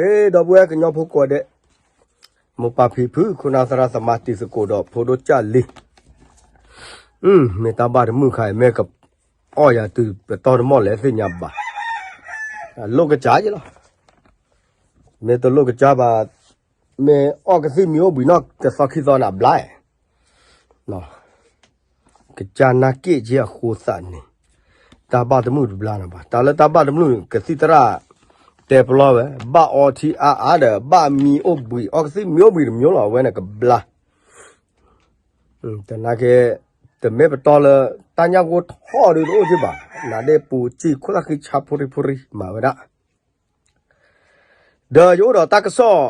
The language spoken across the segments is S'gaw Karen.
ဒီပုၢ်ဝဲၢ်ကညီဖိကိးဂၤဒဲး, မိၢ်ပၢ်ဖံဖု ခိၣ်နၢ်သရၣ်သမါတံၤသကိးဒီးဖိဒိၣ်ကၢ်လံၤ, မ့ၢ်တၢ်ဘၣ်တမုာ်ခါအံၤ မ့ၢ်ကအီၣ်ယၤတုၤပတီၢ်တမီၢ်လဲၣ်သ့ၣ်ညါဘၣ်, လိၣ်ကစၢ်က့လီၤ, မ့ၢ်တလိၣ်ကစၢ်ဘၣ်, မ့ၢ်အီၣ်ကသံၣ်မံၤအိၣ်ဘှံးနီၢ်ကသီခံသီနၤဘျါ ကစၢ်နာ်က့ၢ်က့အဃိသတးန့ၣ်, တၢ်ဘၣ်တမုာ်တဘျါန့ၣ်ဘၣ်. တၢ်လၢတၢ်ဘၣ်တမုာ်န့ၣ် ကသံၣ်သရၣ်တဲပလီၢ်ဝဲ, ဘၣ်အီထံအါအါဒီး ဘၣ်မံၤအိၣ်ဘှံး, အီၣ်ကသံၣ်မံၤအိၣ်ဘှံးတမံၤလီၤ, အဝဲန့ၣ်ကဘျါ. တနာ်က့, တမ့ၢ်ပတီၢ်လၢ တၢ်ညၣ်ဂိၢ်ထီၣ်ဒုးတအိၣ်က့ဘၣ်, နဒ့ပူၤစံၣ်ခိၣ်သၣ်ဃံဆါဖိရံဖိရံမၤဝဲဒၣ် ဒီးယအိၣ်ဒီးတၢ်ကစီၣ်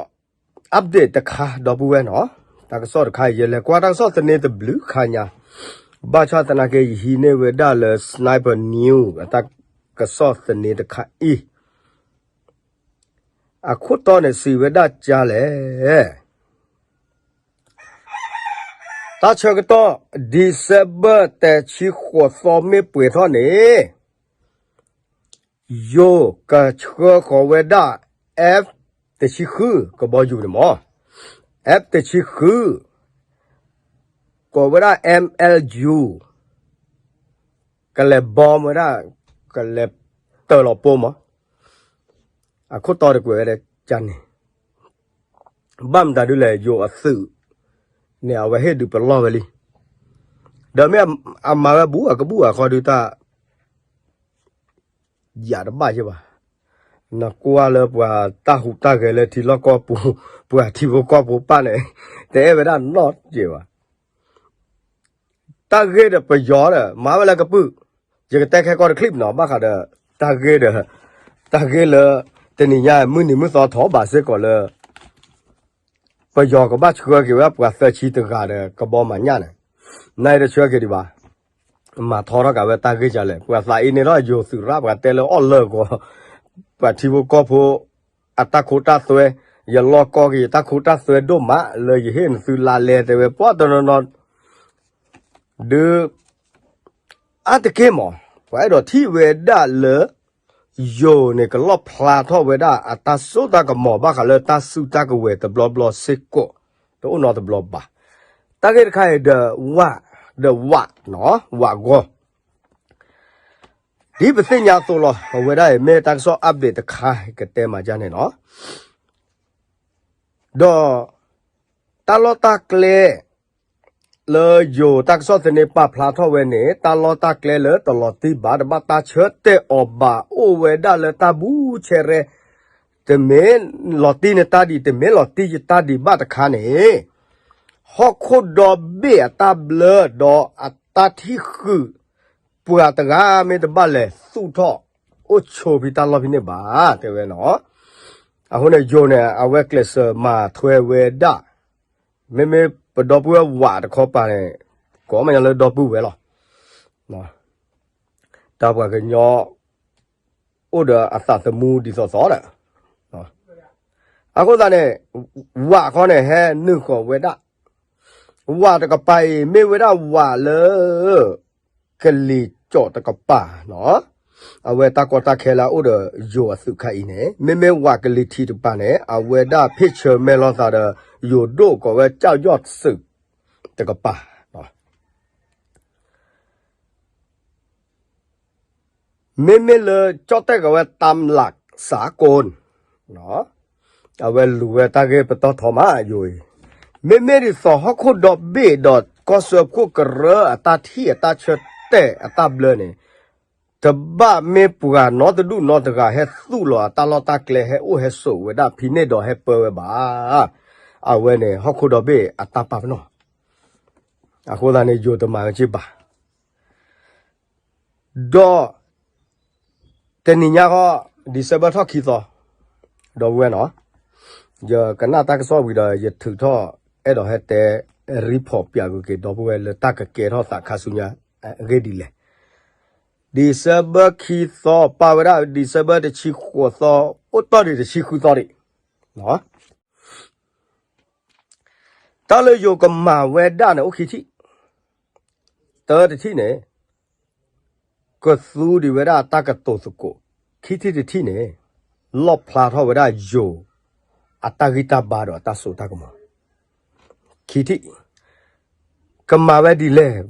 update တခါ ဒီပုၢ်ဝဲၢ်နီၤ, တၢ်ကစီၣ်တခါအံၤ ယလဲၤကွၢ်တၢ်ကစီၣ်သန့တဘျုးခါညါ, ဘၣ်ဆၣ်သနာ်က့ ယဟံးန့ၢ်ဝဲဒၣ်လၢ Sniper News အတၢ်ကစီၣ်သန့တခါအံၤ, အခိၣ်တီန့ၣ်စံးဝဲဒၣ်ကၢ်လဲၣ် တၢ်ဆၢကတီၢ် December တဆံဃိးသီမ့ၢ်ပှဲၤထီၣ်န့ၣ်, ယိၤကဆှၢဃီၤဝဲဒၣ် F တဆံဃု ကဘီယူၤန့ၣ်မး, F တဆံဃု ကိးဝဲဒၣ် M L U ကလဲၤ bomb ဝဲဒၣ်, ကလဲၤတၢၤလီၤပိမး, အခိၣ်တီတကွဲးဝဲဒၣ်ကၢ်န့ၣ်, ဘၣ်မတၤဒုလဲၣ် ယိၤအသုးန့ၣ် အဝဲဟ့ၣ်ဒုးပလီၢ်ဝဲလံ, ဒီးမ့ၢ်အမၤဝဲဘူးအကဘူၣ်အခီဒုးတၢ် ယၤတဘၣ်ယဲဘၣ်, နကွၢ်လၢပှၤတၢ်ဟူးတၢ်ဂဲၤလၢထံလီၢ်ကီၢ်ပူၤ, ပှၤထံဖိကီၢ်ဖိပၢ်န့ၣ်, တအဲၣ်ဝဲဒၣ်နီတစဲးဘၣ်. တၢ်ဂ့ၢ်ဒီးပယီၤဒီး မၤဝဲလၢကပုၢ်, ယကတဲခဲကီၢ်တချံၣ်နီၤ ဘၣ်ဃးဒီး တၢ်ဂ့ၢ်ဒီး, တၢ်ဂ့ၢ်လၢ တနံၤညါမုၢ်နံၤမုၢ်သီထီၣ်ဘၣ်စ့ၢ်ကီးလၢ ပယီၤကဘၣ်ဆှၢက့ၤဝဲပှၤသၢဆံတဂၤဒီး ကဘီမၤညၣ်န့ၣ်, နအံၤတဆှၢက့ၤဒံးဘၣ်, မၤထီထီၣ်က့ၤဝဲတၢ်ဂ့ၢ်ကလဲၣ်, ပှၤသးအံၤန့ၣ်ထီၣ်ယိၤသုးရၣ် ပှၤတဲလၢအီၣ်လၢာ်ဂီၤ, ပှၤထံဖိကီၢ်ဖိ အတၢ်ခိတၢ်သွဲ, ယလီၢ်ကီၢ်က့ၤယတၢ်ခိတၢ်သွဲဒိၣ်မး လၢယဟ့ၣ်နသုလါလဲတဲဝဲ ပှၤတနီၤနီၤ ဒုး အါတက့ၢ်မး, ပှၤအဲၣ်ဒိးထံၣ်ဝဲဒၣ်လၢ ယိၤန့ၣ် ကလီၣ်ဖျါထီၣ်ဝဲဒၣ်အတၢ်စိတၢ်ကမီၤ ဘၣ်ဃးလၢတၢ်စုတၢ်ကဝဲၤတဘျီဘျီစ့ၢ်ကီး, တအိၣ်နီတဘျီဘၣ်. တၢ်ဂ့ၢ်တခါအံၤဒီး ဝး, ဒီးဝးနီၤ, ဝးဂီၤ ဒ်ပသ့ၣ်ညါအသိးလီၤ. အဝဲဒၣ်အံၤမ့ၢ်တၢ်ကစီၣ် update တခါ ကတဲမၤဒ်န့ၣ်လီၤ. ဒီး တၢ်လီၢ်တၢ်ကျဲ လၢယိၤတၢ်ကစီၣ်သန့ပာ်ဖျါထီၣ်ဝဲန့ၣ် တၢ်လီၢ်တၢ်ကျဲလၢတလီၤတံၢ်ဘၣ် တဘၣ်တၢ်ဆၢတဲာ်အီၤဘၣ် အိၣ်ဝဲဒၣ်လၢတၢ်ဘူးဆဲရဲ တမ့ၢ်လီၤတံၢ်နတၢ်ဒံး တမ့ၢ်လီၤတံၢ်ယတၢ်ဒံးဘၣ်တခါန့ၣ် ဟီၣ်ခိၣ်ဒီဘ့ၣ်အတၢ်ဘျၢ ဒီးအတၢ်ထံၣ်ဃုာ် ပှၤတဂၤမ့ၢ်တဘၣ်လဲၤသူၣ်ထီၣ် အိၣ်ဆိးဖဲတၢ်လီၢ်ဖဲန့ၣ်ဘၣ် တဲဝဲနီၤ. အဃိန့ၣ် ယိၤန့ၣ် အဝဲကျဲးစၢးမၤထွဲဝဲဒၣ် မ့မ့ၢ်ပဒီပုၢ်ဝဲၢ်ဝးတခီပၤန့ၣ် ကိးမးညါလၢဒီပုၢ်ဝဲၢ်လီၤ. တၢ်ပှၤကညီ အိၣ်ဒီးအသးသမူဒ်သိးသိးဒီး အဃိသတးန့ၣ် ဝးခီန့ၣ် ဟဲနုာ်ဃီၤဝဲဒၣ် ဝးတကပၤအံၤ မ့ၢ်ဝဲဒၣ်ဝးလၢ ကလံၤကၠီၣ်တကပၤနီၤ, အဝဲတၢ်ကီတၢ်ခဲလၢအအိၣ်ဒီးယိၤအသုးခါအံၤန့ၣ် မ့မ့ၢ်ဝးကလံၤထံးတကပၤန့ၣ် အဝဲဒၣ်ဖ့ၣ်ဆၢမဲာ်လိာ်သးဒီး ယိၤဒိၣ်ကိးဝဲကၠီၣ်ယီၣ်သုးတကပၤ မ့မ့ၢ်လၢကၠီၣ်တဲၣ်ကဝဲ တၢ်မျးစးကိၣ် အဝဲလူၤဝဲတၢ်ဂ့ၢ်ပတီၢ်ထီမးယိၤအံၤ, မ့မ့ၢ်ဒ်သိးဟီၣ်ခိၣ်ဒီဘ့ၣ်ဒီးကီၢ်စၢဖှိၣ်ကရၢအတၢ်ထံၣ်အတၢ်ဆၢတဲာ်အတၢ်ဘျၢန့ၣ် တဘၣ်မ့ၢ်ပှၤနီတဒူၣ်နီတဂၤဟဲသူၣ်လီၤအတၢ်လီၢ်တၢ်ကျဲ ဟဲအိၣ်ဟဲဆိးဝဲဒၣ်ဖဲန့ၣ်ဒီးဟဲပၢဝဲဘၣ်. အဝဲန့ၣ် ဟီၣ်ခိၣ်ဒီဘ့ၣ်အတၢ်ပာ်ပနီၣ် အဃိသတးန့ၣ် ယိၤတမၤဝဲက့ဘၣ်. ဒီး တနံၤညါဃီ December ထီၣ်ခံသီ ဒီပုၢ်ဝဲၢ်နီၤ, ယကနၣ်တၢ်ကစီၣ်ဝံၤဒီး ယထုးထီၣ်အဲၣ်ဒိးဟဲတဲ report ပၠးကွံာ်က့ၤ ဒီပုၢ်ဝဲၢ်လၢတၢ်ကကဲထီၣ်သးခါဆူညါ အဂ့ၢ်ဒ်လဲၣ်. December ခံသီ ပာ်ဝဲဒၣ် December တဆံဃိးသီ အိၣ်တီၢ်ဒံးတဆံဃုသီဒံး တၢ်လၢယိၤကမၤဝဲဒၣ်န့ၣ် အိၣ်ခံထံၣ်, တၢတထံၣ်န့ၣ် ကသူဒံးဝဲဒၣ်တၢ်ကတိၤသကိး, ခံထံၣ်တထံၣ်န့ၣ် လီၣ်ဖျါထီၣ်ဝဲဒၣ်ယိၤ အတၢ်ဂံၢ်တၢ်ဘါဒီးအတၢ်စိတၢ်ကမီၤ, ခံထံၣ်, ကမၤဝဲဒ်လဲၣ်,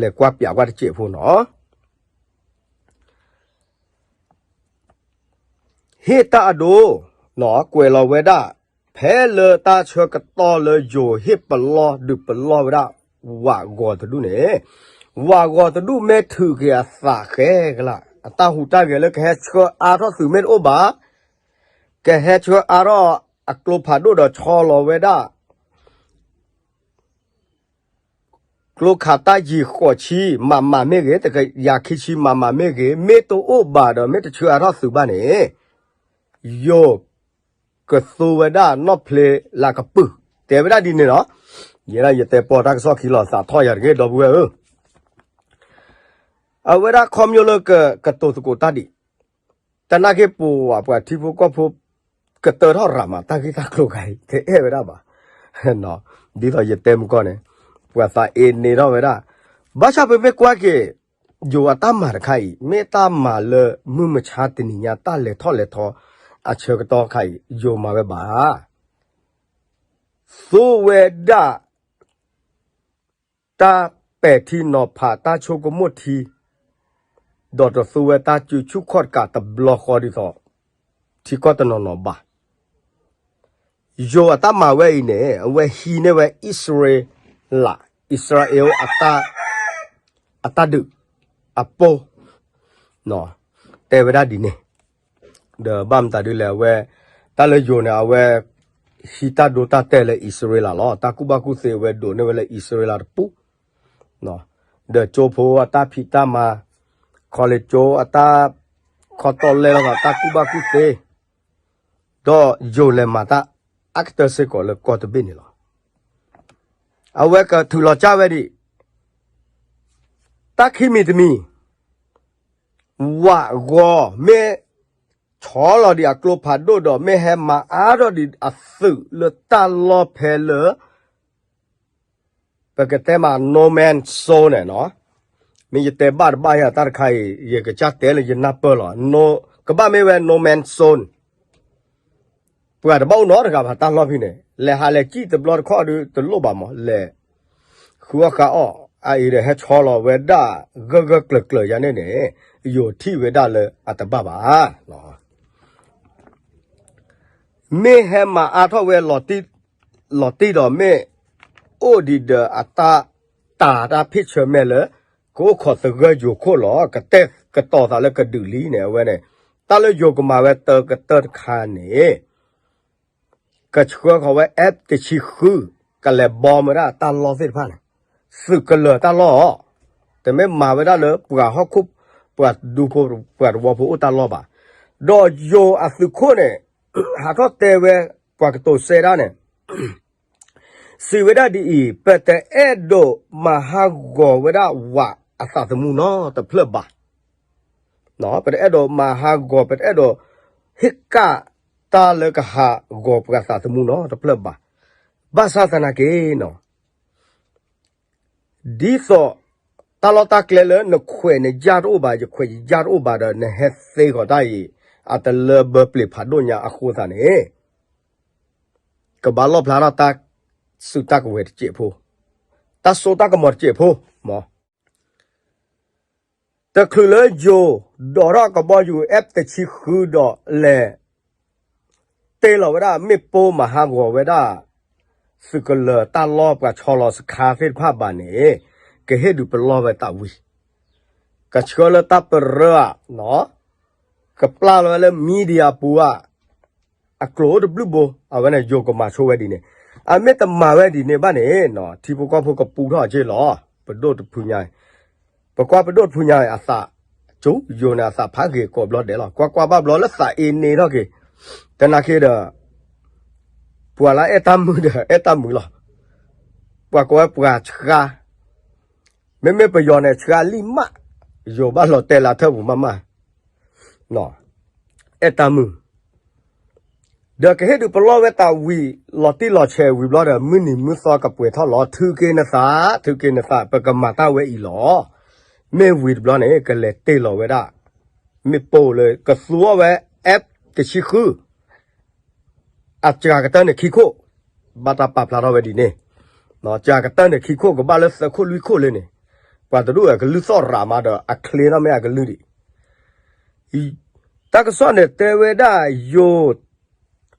လဲၤကွၢ်ပၠးကွၢ်တစဲးဖိနီၤ. ဟ့ၣ်တၢ်အဒိ, ကွဲးလီၤဝဲဒၣ်, ဖဲလၢတၢ်ဆၢကတီၢ်လၢယိၤဟ့ၣ်ပလီၢ်ဒုးပလီၢ်ဝဲဒၣ်, ဝးဂီၤတဒူၣ်န့ၣ်, ဝးဂီၤတဒူၣ်မ့ၢ်ထုးက့ၤအသးဃဲကလး, အတၢ်ဟူးတၢ်ဂဲၤလၢကဟဲဆှၢအါထီၣ်သုးမ့ၢ်တအိၣ်ဘၣ်, ကဟဲဆှၢအါထီၣ်အကျိဖးဒိၣ်ဒီးဆီလီၤဝဲဒၣ် ကျိခးတၢ်ယံာ်ဃိးဆံ မးမးမ့ၢ်ဂ့ၤ, တကယၤခံဆံမးမးမ့ၢ်ဂ့ၤ, မ့ၢ်တအိၣ်ဘၣ်ဒီး မ့ၢ်တဆှၢအါထီၣ်သုးဘၣ်န့ၣ်, ယိၤကသူဝဲဒၣ်နီၣ်ဖျ့လၢကပုာ်, တဲဝဲဒၣ်ဒ်န့ၣ်လီၤ. ယဲဒၣ်ယတဲပီတၢ်ကစီၣ်ခံလီၤ သးထီၣ်ယၤတဂ့ၤ ဒီပုၢ်ဝဲၢ်ဧၢ, အဝဲဒၣ်ခီဖျိလၢကကတိၤသကိးတၢ်ဒံး, တနာ်က့ၤပဝဲပှၤထံဖိကီၢ်ဖိ ကတၢထီၣ်ရၤမး တၢ်ဂ့ၢ်တၢ်ကျိၤခါအံၤ တအဲၣ်ဝဲဒၣ်ဘၣ်. ဒ်သိးယတဲမုၢ်ကီၢ်န့ၣ်, ပှၤသးအ့န့ၢ်ထီၣ်ဝဲဒၣ်, ဘၣ်ဆၣ်ပမ့ၢ်ကွၢ်က့ၤ, ယိၤအတၢ်မၤတခါအံၤ မ့ၢ်တၢ်မၤလၢမုၢ်မဆါတနံၤညါ တၢ်လဲၤထီၣ်လဲၤထီ အဆၢကတီၢ်ခါအံၤ ယိၤမၤဝဲဘၣ် သိဝဲဒၣ် တၢ်ပဲာ်ထံနီၤဖး တၢ်ဆိကမိၣ်ထံ, ဒီးတသိဝဲတၢ်စုဆူၣ်ခီၣ်တကးတဘျီဃီဒ်သိး ထံကီၢ်တနီၤနီၤဘၣ်. ယိၤအတၢ်မၤဝဲအံၤန့ၣ် အဝဲဟံးန့ၢ်ဝဲအံၣ်စရ့လး, အံၣ်စရ့လး အတၢ်ဒုး, အပူၤ တဲဝဲဒၣ်ဒ်န့ၣ်, ဒီးဘၣ်မတၤဒ်လဲၣ် အဝဲ, တၢ်လၢယိၤန့ၣ် အဝဲဟံးတၢ်ဒိတၢ်တဲာ်လၢအံၣ်စရ့လးလီၤ. တၢ်ကူၣ်ဘၣ်ကူၣ်သ့ဝဲဒိးန့ၢ်ဝဲလၢအံၣ်စရ့လးတပူၤ, ဒီးကၠိဖိအတၢ်ဖံးတၢ်မၤ, ခီလ့ၣ်ကၠိအတၢ်, ခီတီလဲလီၤ တၢ်ကူၣ်ဘၣ်ကူၣ်သ့, ဒီးယိၤလဲၤမၤတၢ်အါကတၢၢ်စ့ၢ်ကီးလၢကီၢ်တဘ့ၣ်န့ၣ်လီၤ. အဝဲကထုးလီၤကၢ်ဝဲဒံး, တၢ်ခံမံၤတမံၤ, ဝးဂီၤမ့ၢ်ဆီလီၤဒံးအကျိဖးဒိၣ်ဒီး မ့ၢ်ဟဲမၤအါထီၣ်ဒံးအသုးလၢတၢ်လီၢ်ဖဲလၢ ပကတဲမး no man's zone န့ၣ်နီၤ, မ့ၢ်ယတဲဘၣ်တဘၣ်ယၤတၢ်တခါအံၤ ယကစၢ်တဲလၢယနၢ်ပၢၢ်လီၤ. ကဘၣ်မ့ၢ်ဝဲ no man's zone ပှၤတဘၣ်အိၣ်နီတဂၤဘၣ်တၢ်လီၢ်ဖဲန့ၣ်, လဲၤဟးလဲၤကံၣ်တဘျီတခီဒီးတလိၣ်ဘၣ်မး, လဲၤဃုအီၣ်ဃါအီၣ်, အအံၤဒီးဟဲဆီလီၤဝဲဒၣ်ဂၢၢ်ဂၢၢ်ကျၢၤကျၢၤယၤန့ၣ်န့ၣ်, ယိၤထံၣ်ဝဲဒၣ်လၢအတဘၣ်ဘၣ် မ့ၢ်ဟဲမၤအါထီၣ်ဝဲ လီၤတံၢ်ဒီးမ့ၢ်အိၣ်ဒံးဒီးအတၢ်တၤတၢ်ဖ့ၣ်ဆၢမဲာ်လၢ ကအိၣ်ခိးသဂၢၢ်ယိၤခိၣ်လီၤ. ကတဲာ်ကတီၤသးလၢကဒုးလံန့ၣ် အဝဲန့ၣ်, တၢ်လၢယိၤကမၤဝဲတၢကတၢၢ်တခါန့ၣ် ကဆှၢဃီၤဝဲ F တဆံဃု, ကလဲၤဘီမ့ၢ်ဝဲဒၣ်တၢ်လီၢ်သ့ၣ်တဖၣ်န့ၣ်, သုးကလၢၤတၢ်လီၢ်, တမ့ၢ်မၤဝဲဒၣ်လၢပှၤဟီၣ်ခိၣ်, ပှၤဒူဖိ, ပှၤတဝီဖိအိၣ်တၢ်လီၢ်ဘၣ်. ဒီးယိၤအသုးခိၣ်န့ၣ်, ဟးထီၣ်တဲဝဲ, ပှၤကတိၤစဲဒၣ်န့ၣ် စံးဝဲဒၣ်ဒ်အံၤ, ပတအဲၣ်ဒိးမၤဟးဂီၤဝဲဒၣ်ဝးအသးသမူနီတဖျၢၣ်ဘၣ်. ပတအဲၣ်ဒိးမၤဟးဂီၤ, ပတအဲၣ်ဒိးဟ့ၣ်ကၣ်တၢ်လၢကဟးဂီၤပှၤသးသမူနီတဖျၢၣ်ဘၣ်. ဘၣ်ဆၣ်သနာ်က့နီၤ, ဒ်သိးတၢ်လီၢ်တၢ်ကျဲလၢနခွဲးနယာ်တအိၣ်ဘၣ်, ယခွဲးယယာ်တအိၣ်ဘၣ်ဒီး နဟဲသ့ဃီၤတၢ်အံၤ, အတလၢဘၢပျ့ၤဖးဒိၣ်ညါအဃိသတးန့ၣ် ကဘၣ်လီၣ်ဖျါထီၣ်တၢ်စုတၢ်ကဝဲၤတစဲးဖိ, တၢ်စိတၢ်ကမီၤတစဲးဖိ, မ့ၢ် တချုးလၢယိၤဒိးထီၣ်ကဘီယူၤ F တဆံဃုဒီးလဲၤ တ့ၢ်လီၤဝဲဒၣ်မ့ၣ်ပိၢ်မၤဟးဂီၤဝဲဒၣ် သုးကလၢၤတၢ်လီၢ်ပှၤဆီလီၤစခါသ့ၣ်တဖၣ်ဘၣ်န့ၣ်, ကဟ့ၣ်ဒုးပလီၢ်ဝဲတၢ်ဝံၤ, ကဆှၢလၢတၢ်ပရၢဧါ, ကပျၢ်လီၤဝဲလၢ media ပူၤဧါ, အကျိၤအိၣ်တဘျုးဘိ, အဝဲန့ၣ်ယိၤကမၤဆိဝဲဒ်န့ၣ်, အမ့ၢ်တမၤဝဲဒ်န့ၣ်ဘၣ်န့ၣ်, ထံဖိကီၢ်ဖိကပူထီၣ်အက့ၢ်လီၤ, ပဒိၣ်တဖုညါ ပကွၢ်ပဒိၣ်တဖုညါအသး, ကၠိယိၤန့ၣ်အသးဖးဂ့ၤကိးဘျီဒဲးလီၤ, ကွၢ်ကွၢ်ဘၣ်ဘျီလၢသးအ့န့ၢ်ထီၣ်က့ၤ, တနာ်က့ဒီး, ပှၤလၢအဲၣ်တၢ်မုာ်ဒီးအဲၣ်တၢ်မုာ်လီၤ, ပှၤကိးဝဲပှၤဆှါ, မ့မ့ၢ်ပယီၤန့ၣ်ဆှါလံမး, ယိၤဘၣ်လီၤတဲာ်လၢထၢၣ်ပူၤမးမး, အဲၣ်တၢ်မုာ် ဒီးကဟ့ၣ်ဒုးပလီၢ်ဝဲတၢ်ဝံၤ, လီၤတံၢ်လီၤဆဲးဝံၤဘျီဒီး မုၢ်နံၤမုၢ်သီကပှဲၤထီၣ်လီၤ, ထုးက့ၤနသး, ထုးက့ၤနသး, ပကမၤတၢ်ဝဲအံၤလီၤ. မ့ၢ်ဝံၤတဘျီန့ၣ် ကလဲၤတ့ၢ်လီၤဝဲဒၣ်, မ့ၣ်ပိၢ်လၢကသူအီၤဝဲ F တဆံဃု, အစှၤကတၢၢ်န့ၣ်ခံခိၣ်, ဘၣ်တၢ်ပာ်ဖျါထီၣ်ဝဲဒ်န့ၣ်, စှၤကတၢၢ်န့ၣ်ခံခိၣ် ကဘၣ်လၢသၢခိၣ်လွံၢ်ခိၣ်လၢန့ၣ်, ပှၤတဒူၣ်အကလုၢ်သီၣ်ရၤမးဒီး အချ့ထီၣ်မ့ၢ်အကလုၢ်ဒံး တၢ်ကစီၣ်န့ၣ်တဲဝဲဒၣ်ယိၤ,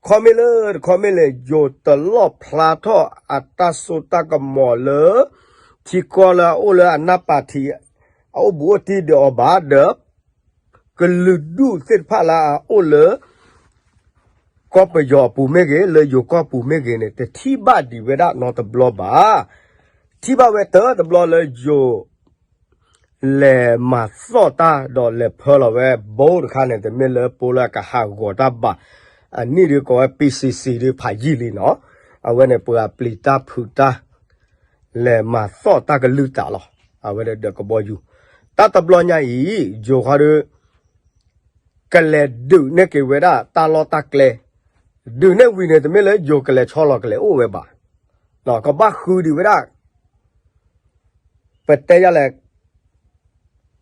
ခီမ့ၢ်လၢတခီမ့ၢ်လဲၣ် ယိၤတလီၣ်ဖျါထီၣ်အတၢ်စိတၢ်ကမီၤလၢ ထံကီၢ်လၢအအိၣ်လၢအနၢ်ပၢၢ်ထံး အအိၣ်ဘူးအိၣ်တံၢ်ဒီးအီၤဘၣ်ဒီး ကလုာ်ဒူၣ်သ့ၣ်တဖၣ်လၢအအိၣ်လၢ ကီၢ်ပယီၤအပူၤမ့ၢ်ဂ့ၤ လၢယိၤကီၢ်ပူၤမ့ၢ်ဂ့ၤန့ၣ် တထံၣ်ဘၣ်ဒံးဝဲဒၣ်နီတဘျီဘၣ်. ထံၣ်ဘၣ်ဝဲတၢ်တဘျီလၢယိၤ လဲၤမၤသီၣ်တၢ်ဒီးလဲၤဖၢလီၤဝဲဘိတခါန့ၣ် တမ့ၢ်လၢပိလၢအကဟးဂီၤတၢ်ဘၣ်. အနံၣ်ဒုးကိးဝဲ ပံစံစံ ဒုးဖးယံာ်လံနီၤ. အဝဲန့ၣ်ပှၤပျံၤတၢ်ဖုးတၢ် လဲၤမၤသီၣ်တၢ်ကလုၢ်တးလီၤ. အဝဲဒီးကဘီယူၤ တၢ်တဘျီညါအံၤ ယိၤခီဒီး ကလဲၤဒုးနဲၣ်က့ၤဝဲဒၣ်တၢ်လီၢ်တၢ်ကျဲ, ဒုးနဲၣ်ဝံၤန့ၣ် တမ့ၢ်လၢယိၤကလဲၤဆီလီၤကလဲၤအိၣ်ဝဲဘၣ်. ကဘၣ်ဃုဒံးဝဲဒၣ် ပတဲယၤလဲၣ်,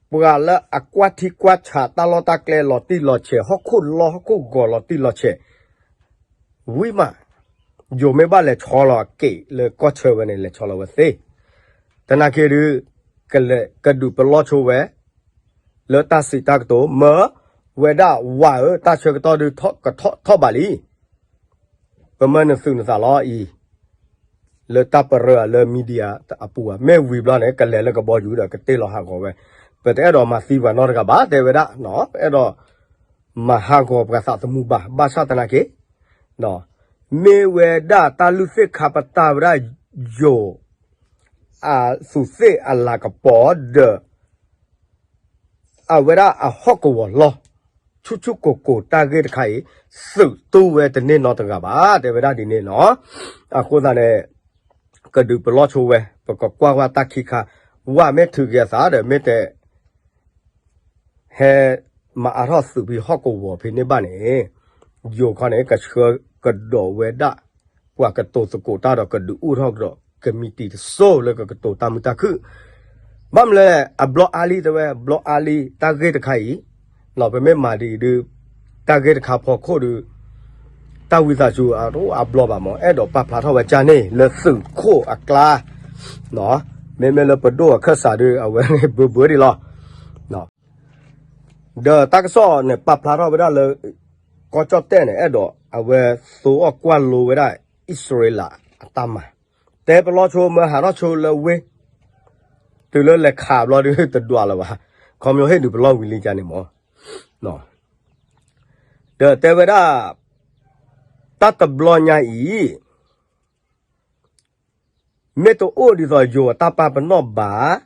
ပှၤလၢအကွၢ်ထံကွၢ်ဆးတၢ်လီၢ်တၢ်ကျဲလီၤတံၢ်လီၤဆဲး ဟီၣ်ခိၣ်လီၢ်ဟီၣ်ခိၣ်ဂီၤလီၤတံၢ်လီၤဆဲး ဝံၤမး, ယိၤမ့ၢ်ဘၣ်လဲၤဆီလီၤအက့ၢ်လၢကီၢ်ဆၢဝဲန့ၣ် လဲၤဆီလီၤဝဲသ့. သနာ်က့ဒုး ကလဲၤကဒုးပလီၢ်ဆိဝဲ လၢတၢ်စံးတၢ်ကတိၤ မၢဝဲဒၣ်ဝၤဧၢ တၢ်ဆၢကတီၢ်ဒုးကထီၣ်ထီၣ်ဘးလံ. ပမၢနသုးနသးလီၤအံၤ လၢတၢ်ပရၢလၢ media အပူၤ မ့ၢ်ဝံၤဘျီန့ၣ် ကလဲၤလၢကဘီယူၤဒီးကတ့ၢ်လီၤဟးဂီၤဝဲ, ပတအဲၣ်ဒိးမၤသံပှၤနီတဂၤဘၣ် တဲဝဲဒၣ်, ပအဲၣ်ဒိးမၤဟးဂီၤပှၤသးသမူဘၣ်, ဘၣ်ဆၣ်သနာ်က့ မ့ၢ်ဝဲဒၣ်တၢ်လုၢ်သ့ၣ်ခါပတာ်ဝဲဒၣ်ယိၤ အသူးသ့ၣ်အလၤကပီၤဒီး အဝဲဒၣ်အဟီၣ်ကဝီၤလီၢ် ဆူၣ်ဆူၣ်ကိၢ်ကိၢ်တၢ်ဂ့ၢ်တခါအံၤ သုးတူၢ်ဝဲတန့ၢ်နီတဂၤဘၣ် တဲဝဲဒၣ်ဒ်န့ၣ်နီၤ. အဃိသတးန့ၣ် ကဒုးပလီၢ်ဆိဝဲ ပကကွၢ်ဝဲတၢ်ခံခါ ဝၤမ့ၢ်ထုးက့ၤအသးဒီး မ့ၢ်တ ဟဲမၤအါထီၣ်သုးဖဲဟီၣ်ကဝီၤဖဲန့ၣ်ဘၣ်န့ၣ် ယိၤခီန့ၣ် ကဆှၢကဒီးဝဲဒၣ် ပှၤကတိၤသကိးတၢ်ဒီးကဒုးအိၣ်ထီၣ်ကဒီး ကမံးတံာ်တစိၢ်လၢကကတိၤတၢ်မုာ်တၢ်ခုၣ်, ဘၣ်မနုၤလဲၣ် အဘျီအါလံ တဲဝဲ အဘျီအါလံ တၢ်ဂ့ၢ်တခါအံၤ ပမ့ၢ်မၤဒ်အံၤဒုး တၢ်ဂ့ၢ်တခါဖီခိၣ်ဒီး တၢ်ဝံသးစူၤအတအိၣ်အါဘျီဘၣ်မး အဲၣ်ဒိးပာ်ဖျါထီၣ်ဝဲကန့ၣ် လၢသုးခိၣ်အကျါ, မ့မ့ၢ်လၢပဒိၣ်အခၢၣ်စးဒီး အဝဲန့ၣ်ဘၢဘၢဒံးလီၤ. ဒီးတၢ်ကစီၣ်န့ၣ် ပာ်ဖျါထီၣ်ဝဲဒၣ်လၢ ကီၢ်ကၠီၣ်တဲၣ်န့ၣ် အဲၣ်ဒိးအဝဲသိအီၣ်ကွၢ်လိဝဲဒၣ် အံၣ်စရ့လးအတၢ်မၤ, တဲပလီၢ်ဆိမၢဟးထီၣ်ဆိလၢဝ့ၢ်, တုၤလၢလဲၤခးဘျီဒုးတဒွးလၢၤဘၣ်, ခီပညီဟ့ၣ်ဒုးပလီၢ်ဝံၤလံကန့ၣ်မး ဒီးတဲဝဲဒၣ် တၢ်တဘျီညါအံၤ မ့ၢ်တအိၣ်ဒ်သိးယိၤအတၢ်ပာ်ပနီၣ်ဘၣ်,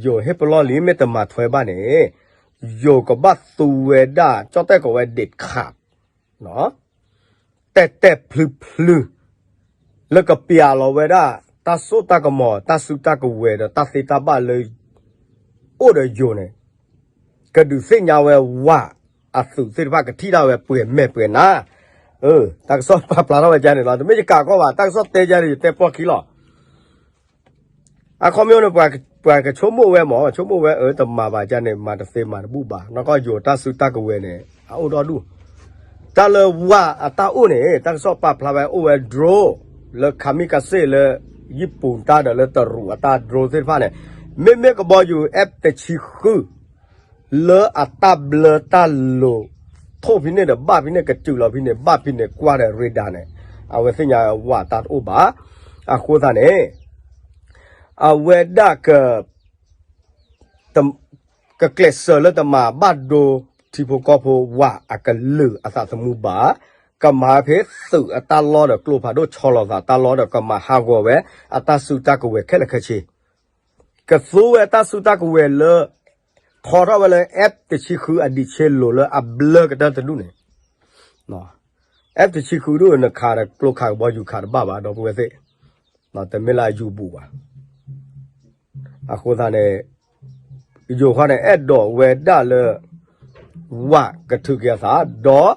ယိၤဟ့ၣ်ပလီၢ်လံ မ့ၢ်တမၤထွဲဘၣ်န့ၣ် ယိၤကဘၣ်သူဝဲဒၣ် ကၠီၣ်တဲၣ်ကိးဝဲ ဒ့းခး တဲာ်တဲာ်ဖျုးဖျုး လၢကပျးလီၤဝဲဒၣ် တၢ်စိတၢ်ကမီၤ တၢ်စုတၢ်ကဝဲၤဒီးတၢ်သ့တၢ်ဘၣ်လၢ အိၣ်ဒီးယိၤန့ၣ် ကဒုးသ့ၣ်ညါဝဲဝၤအသုးသ့ၣ်တဖၣ်ကထံၣ်ဒၣ်ဝဲပှဲၤမဲာ်ပှဲၤနါ, တၢ်ကစီၣ်ပာ်ဖျါထီၣ်ဝဲကန့ၣ်လီၤ. တမ့ၢ်ယကးကီၢ်ဘၣ် တၢ်ကစီၣ်တဲယၤန့ၣ် ယတဲပီၢ်ခံလီၤ. အခီပညီန့ၣ် ပှၤကဆိကမိၣ်ဝဲမး ဆိကမိၣ်ဝဲအၢ တမၤဘၣ်ကန့ၣ် မၤတသ့မၤတဘူၣ်ဘၣ် နီၢ်ကီၢ်ယိၤတၢ်စုတၢ်ကဝဲၤန့ၣ် အအိၣ်ဒီဒူၣ် တၢ်လၢဝၤအတၢ်အိၣ်န့ၣ် တၢ်ကစီၣ်ပာ်ဖျါဝဲအိၣ်ဝဲ drone လၢ kamikaze လၢ ယံာ်ပူၤတၢ်ဒီးလၢတရူးအတၢ် drone သ့ၣ်တဖၣ်န့ၣ် မ့မ့ၢ်ကဘီယူၤ F တဆံဃု လၢအတၢ်ဘျၢတၢ်လိၤ ထိၣ်ဖဲန့ၣ်ဒီးဘၣ်ဖဲန့ၣ် ကစူးလီၤဖဲန့ၣ် ဘၣ်ဖဲန့ၣ် ကွၢ်ဒီး radar န့ၣ် အဝဲသ့ၣ်ညါဝၤတၢ်တအိၣ်ဘၣ်. အဃိသတးန့ၣ် အဝဲဒၣ်က ကကျဲးစၢးလၢတမၤဘၣ်ဒိထံဖိကီၢ်ဖိဝၤအကလုာ်အသးသမူဘၣ်, ကမၤဖဲသုးအတၢ်လီၢ်ဒီးကျိဖးဒိၣ်ဆီလီၤသးတၢ်လီၢ်ဒီးကမၤဟးဂီၤဝဲ အတၢ်စုတၢ်ကဝဲၤခဲလၢာ်ခဲဆ့, ကသူဝဲတၢ်စုတၢ်ကဝဲၤလၢ ထီထီၣ်ဝဲလၢ F တဆံဃု အဒံးဆ့လိၤလၢအဘျၢကတၢၢ်တဒူၣ်န့ၣ် F တဆံဃု ဒုးနခးဒီးကျိခးကဘီယူၤခးတဘၣ်ဘၣ် ဒီပုၢ်ဝဲၢ်သ့ၣ်, တမ့ၢ်လၢအယူၤဘူးဘၣ်. အဃိသတးန့ၣ် ယိၤခီန့ၣ် အဲၣ်ဒိးဝဲဒၣ်လၢ ဝၤကထုးက့ၤအသး ဒီး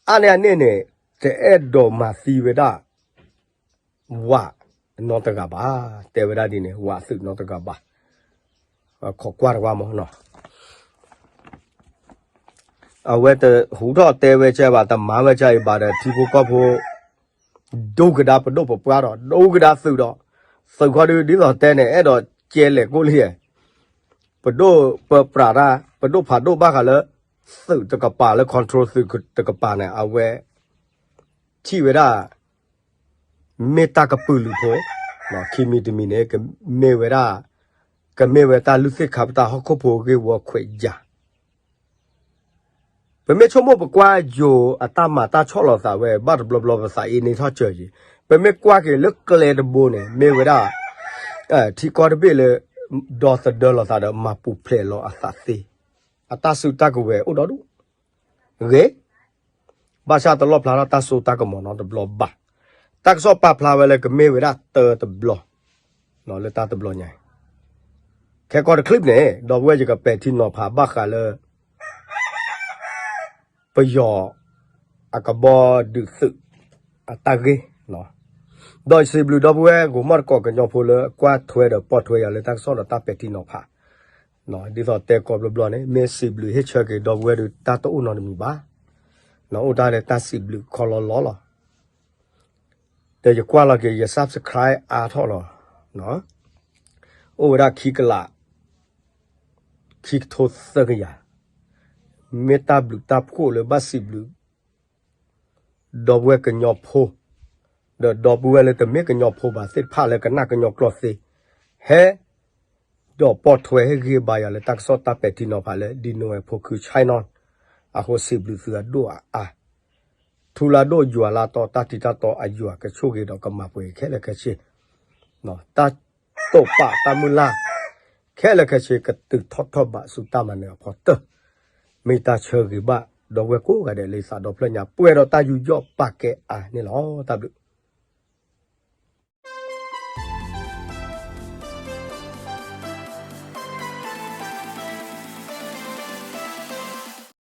အါန့ၢ်အန့ၣ်န့ၣ် တအဲၣ်ဒိးမၤသံဝဲဒၣ် ဝၤနီတဂၤဘၣ်. တဲဝဲဒၣ်ဒ်န့ၣ် ဝၤသုးနီတဂၤဘၣ်. ခိးကွၢ်တဝါမးနီၤ. အဝဲတဟူးထီၣ်တဲဝဲကဲဘၣ် တမၤဝဲကဲအံၤဘၣ်ဒီး ထံဖိကီၢ်ဖိ ဒိကဒါပဒိၣ်ပပှၢ်ဒီး ဒိကဒါသုးဒီး သုးခီဒုး ဒ်သိးတဲန့ၣ် အဲၣ်ဒိးကဲလဲၤကိၣ်လံ, ပဒိၣ်ပပြးတၢ် ပဒိၣ်ဖးဒိၣ်ဘၣ်ဃးလၢ သုးတကပၤလၢ control သုးတကပၤန့ၣ် အဝဲ ထံၣ်ဝဲဒၣ် မ့ၢ်တၢ်ကပုာ်လုးဖိ, ခံမံၤတမံၤန့ၣ် ကမ့ၢ်ဝဲဒၣ် ကမ့ၢ်ဝဲတၢ်လုၢ်သ့ၣ်ခါပတာ်ဟီၣ်ခိၣ်ဖိဂ့ၢ်ဝီခွဲးယာ် ပမ့ၢ်ဆိကမိၣ်ပကွၢ်ယိၤအတၢ်မၤတၢ်ဆီၣ်လီၤသးဝဲ ဘၣ်တဘျီဘျီပသးအ့န့ၢ်ထီၣ်စၢၤက့ၤ, ပမ့ၢ်ကွၢ်က့ၤလၢကျဲတဘိန့ၣ် မ့ၢ်ဝဲဒၣ် ထံကီၢ်တဘ့ၣ်လၢ ဒီသဒၢလီၤသးဒီးမၤပူၤဖျဲးလီၤအသးသ့, အတၢ်စုတၢ်ကဝဲၤအိၣ်ဒီဒူၣ် ဂ့ၤ ဘၣ်ဆၣ်တလီၣ်ဖျါထီၣ်တၢ်စိတၢ်ကမီၤနီတဘျီဘၣ်. တၢ်ကစီၣ်ပာ်ဖျါဝဲလၢကမ့ၢ်ဝဲဒၣ်တၢတဘျီ လၢတၢ်တဘျီညါအံၤ, ခဲကီၢ်တချံးန့ၣ် ဒီပုၢ်ဝဲၢ်ယကပဲာ်ထံနီၤဖးဘၣ်ဃးလၢ ပယီၤအကဘီဒုးသုးအတၢ်ဂ့ၢ်, ဒီးစံးဘျုးဒီပုၢ်ဝဲၢ်ဂိၤမီၣ်တကိးကညီဖိလၢကွၢ်ထွဲဒီးပိာ်ထွဲယၤ လၢတၢ်ကစီၣ်ဒီးတၢ်ပဲာ်ထံနီၤဖး, ဒ်သိးတဲကိးဘျီဘျီန့ၣ် မ့ၢ်စံးဘျုးဟ့ၣ်ဆၢက့ၤဒီပုၢ်ဝဲၢ်ဒီး တၢ်တအိၣ်နီတမံၤဘၣ်, အိၣ်တၢ်လၢတၢ်စံးဘျုးခီလီလီလီၤ. ဒီးယကွၢ်လီၤက့ၤယ subscribe အါထီၣ်လီၤ, အိၣ်ဝဲဒၣ်ခံကလး ခံကထိသၢကယၤ, မ့ၢ်တၢ်ဘျုးတၢ်ဖှိၣ်လၢဘၣ်စံးဘျုး ဒီပုၢ်ဝဲၢ်ကညီဖိ, ဒီးဒီပုၢ်ဝဲၢ်လၢတမ့ၢ်ကညီဖိဘၣ်သ့ၣ်တဖၣ်လၢကနၣ်ကညီကျိာ်သ့, ဟဲ ဒီးပိာ်ထွဲဟ့ၣ်ဂံၢ်ဘါယၤလၢတၢ်ကစီၣ်တၢ်ပဲာ်ထံနီၤဖးလၢ ဒ်နိဝဲဖိခု Channel အဃိ စံးဘျုးသုအဒိၣ်အါအါ, ထူလၢဒိၣ်ယွၤလၢတီ တၢ်တံတၢ်တီအယွၤကဆိၣ်ဂ့ၤဒီးကမၤပှဲၤခဲလၢာ်ခဲဆ့, တၢ်တိာ်ပာ်တၢ်မုၢ်လၢ် ခဲလၢာ်ခဲဆ့ကတုၤထီၣ်ထီၣ်ဘးဆူတၢ်မၤနၢၤအဖီတၢၢ်, မ့ၢ်တၢ်ဆၢဂ့ၤဘၣ် ဒီပုၢ်ဝဲၢ်ကိးဂၤဒဲးလၢယသးဒီဖျၢၣ်ညါ ပှဲၤဒီးတၢ်ယူးယီၣ်ပာ်ကဲအါန့ၣ်လီၤ. တၢ်ဘျုး